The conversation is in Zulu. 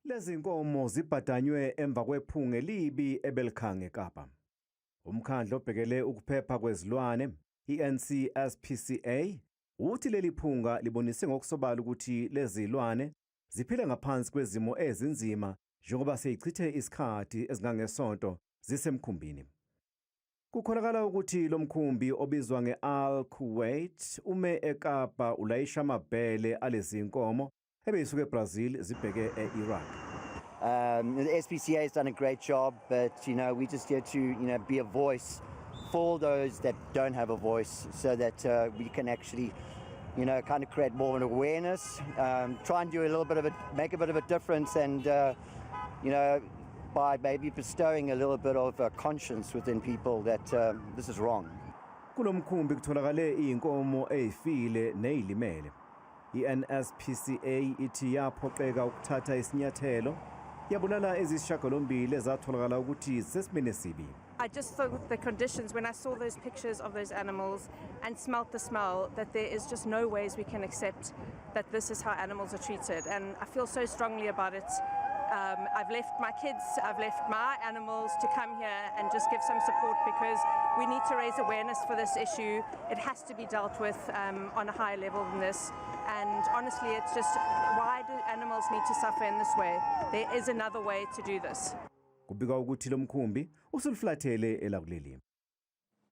Lezi nkomo zibhadanywe emva kwephunga elibi ebelikhanga eKapa. Umkhandlu obhekele ukuphepha kwezilwane, i-NCSPCA, uthi leli phunga libonise ngokusobala ukuthi lezi zilwane ziphila ngaphansi kwezimo ezinzima njengoba seyichithe isikhathi esingangesonto zisemkhumbini. Kukholakala ukuthi lo mkhumbi obizwa nge-Al Kuwait ume eKapa ulayisha amabhele alezi nkomo ebeyisuka eBrazil zibheke e-Iraq. The SPCA has done a great job, but we're just here to be a voice for those that don't have a voice, so that we can actually kind of create more of an awareness, try and do a little bit of a make a bit of a difference, and by maybe bestowing a little bit of conscience within people that this is wrong. Kulomkhumbi kutholakale izinkomo ezifile nezilimele. I-NSPCA ithi yaphoqeka ukuthatha isinyathelo yabulala ezisishiyagalombili ezatholakala ukuthi zisesimeni esibi. I just thought the conditions, when I saw those pictures of those animals and smelt the smell, that there is just no ways we can accept that this is how animals are treated. And I feel so strongly about it. I've left my kids, I've left my animals to come here and just give some support because we need to raise awareness for this issue. It has to be dealt with on a higher level than this. And honestly, it's just, why do animals need to suffer in this way? There is another way to do this. Kubikwa ukuthi lo mkhumbi usulifulathele elakuleli.